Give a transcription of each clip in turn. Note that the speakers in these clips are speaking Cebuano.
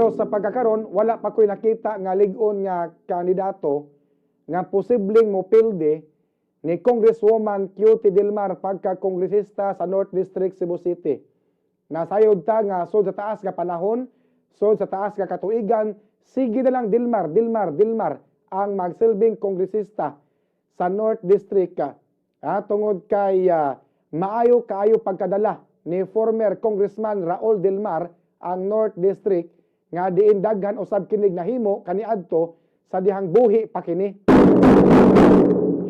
Pero sa pagkakaron, wala pa ko'y nakita nga lig-on nga kandidato nga posibleng mopilde ni Congresswoman Cutie Delmar pagka-kongresista sa North District, Cebu City. Nasayod ta nga sud sa taas nga panahon, sud sa taas nga katuigan, sige na lang Delmar, Delmar, Delmar ang magsilbing kongresista sa North District tungod kay maayo kaayo pagkadala ni former Congressman Raul Delmar ang North District nga diin daghan usab kinig nahimo kaniadto sa dihang buhi pa kini.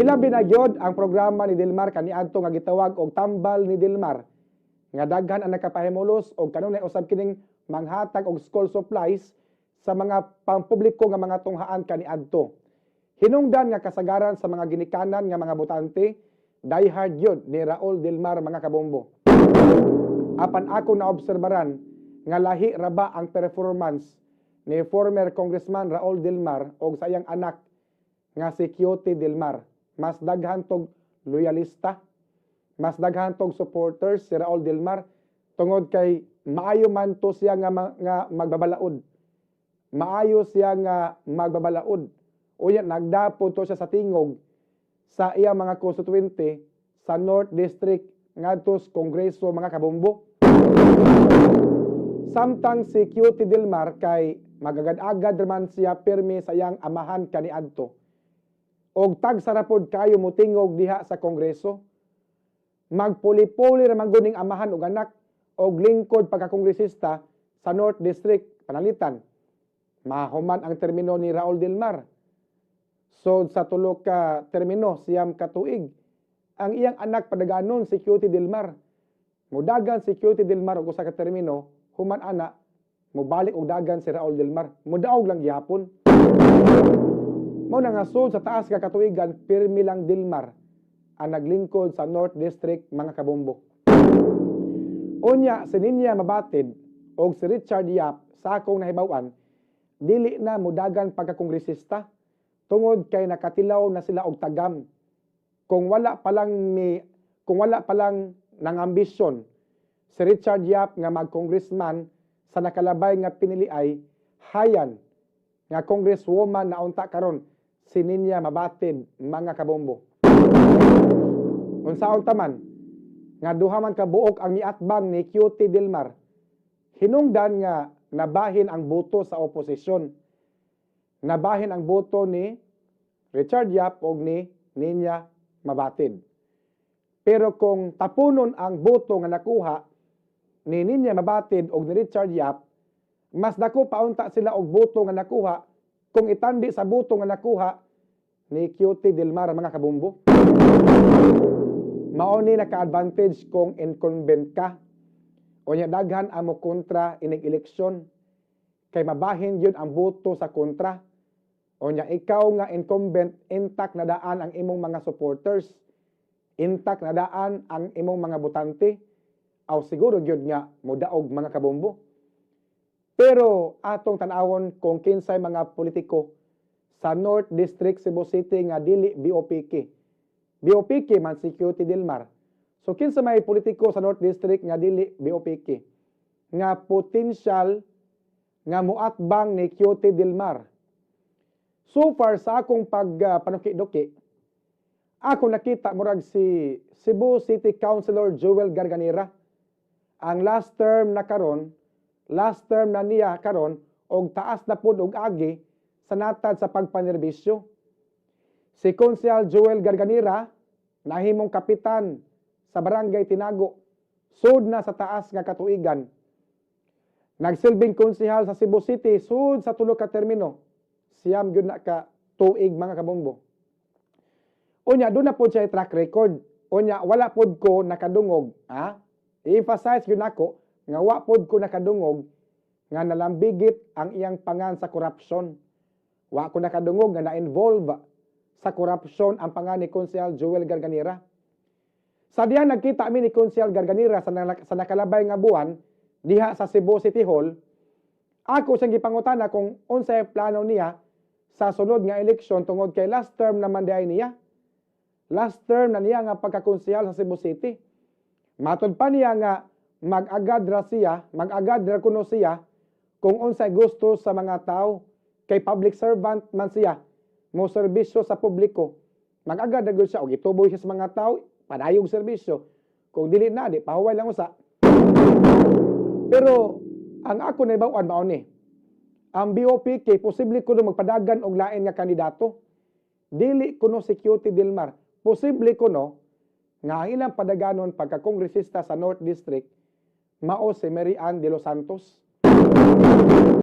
Hilabi na gyud ang programa ni Delmar kaniadto nga gitawag og Tambal ni Delmar nga daghan ang nakapahimulos og kanunay usab kining manghatag og school supplies sa mga pampubliko nga mga tunghaan kaniadto. Hinungdan nga kasagaran sa mga ginikanan nga mga botante, diehard yun ni Raul Delmar, mga kabombo. Apan ako naobserbaran nga lahi ra ba ang performance ni former Congressman Raul Delmar og sa iyang anak nga si Cutie Delmar. Mas daghan tog loyalista, mas daghan tog supporters si Raul Delmar tungod kay maayo man to siya nga magbabalaod. Maayo siya nga magbabalaod. Unya nagdapo to siya sa tingog sa iya mga constituente sa North District ngadto sa Kongreso, mga kabombo. Samtang si Cutie Delmar kay magagad-agad man siya pirmi sa iyang amahan kaniadto. Og tagsa ra pod kayo motingog diha sa Kongreso. Magpuli-puli ra man gud ning amahan og anak og lingkod pagkakongresista sa North District panalitan. Mahuman ang termino ni Raul Delmar. So sa tulo ka termino, 9 ka tuig. Ang iyang anak padaganon si Cutie Delmar. Mudagan si Cutie Delmar og usa ka termino, human ana mobalik og dagan si Raul Delmar. Mudaog lang gihapon. Mao na nga sud sa taas ka katuigan, pirmi lang Delmar ang naglingkod sa North District, mga kabombo. Unya si Ninya Mabatid og si Richard Yap, sa akong nahibaw-an, dili na mudagan pagkakongresista tungod kay nakatilaw na sila og tagam. Kung wala pa lang nang ambisyon si Richard Yap nga magcongressman sa nakalabay nga piniliay, hayan nga congresswoman na unta karon si Ninya Mabatid, mga kabombo. Unsaon ta man nga duha man ka buok ang miatbang ni Cutie Delmar, hinungdan nga nabahin ang boto sa oposisyon. Nabahin ang boto ni Richard Yap og ni Ninya Mabatid. Pero kung tapunon ang boto nga nakuha ni Ninya Mabatid og ni Richard Yap, mas dako pa unta sila og boto nga nakuha kung itandi sa boto nga nakuha ni Cutie Delmar, mga kabombo. Mao ni naka-advantage kung incumbent ka. O nya daghan ang mo kontra inig eleksyon kay mabahin yun ang boto sa kontra. O nya ikaw nga incumbent, intact na daan ang imong mga supporters. Intact na daan ang imong mga botante. Aw siguro gyud nga modaog, mga kabombo. Pero atong tan-awon kung kinsay mga politiko sa North District, Cebu City nga dili BOPK. BOPK man si Cutie Delmar. So kinsa may politiko sa North District nga dili BOPK nga potential nga muatbang ni Cutie Delmar? So far sa akong pagpanuki-duki, ako nakita murag si Cebu City Councilor Joel Garganera. Ang last term na karon, last term na niya karon og taas na pud og agi sa natad sa pagpanerbisyo. Si Konsehal Joel Garganera nahimong kapitan sa Barangay Tinago, sud na sa taas nga katuigan. Nagsilbing konsehal sa Cebu City sud sa tulo ka termino. 9 gyud na ka tuig, mga kabombo. Unya doon na pod siya track record. Unya wala pod ko nakadungog, ha? I-emphasize gyud nako nga wa pod ko nakadungog nga nalambigit ang iyang pangan sa korupsyon. Wa ko nakadungog nga na-involve sa korupsyon ang pangan ni Konsehal Joel Garganera. Sa diha nagkita mi ni Konsehal Garganera sa nakalabay nga buwan diha sa Cebu City Hall, ako siyang gipangutana kung unsay plano niya sa sunod nga eleksyon tungod kay last term naman diay niya. Last term na niya nga pagkakonsehal sa Cebu City. Matod pa niya nga mag-agad ra siya, mag-agad ra kuno siya Kung unsay gusto sa mga tao, kay public servant man siya, mo serbisyo sa publiko. Mag-agad na gyud siya og ituboy siya sa mga tao, padayong serbisyo. Kung dili na, di pahuway lang usa. Pero ang ako nahibaw-an mao ni, ang BOPK posible kuno magpadagan og lain nga kandidato. Dili kuno si Cutie Dilmar. Posible kuno nga ang ilang padaganon pagka-kongresista sa North District mao si Mary Ann de los Santos.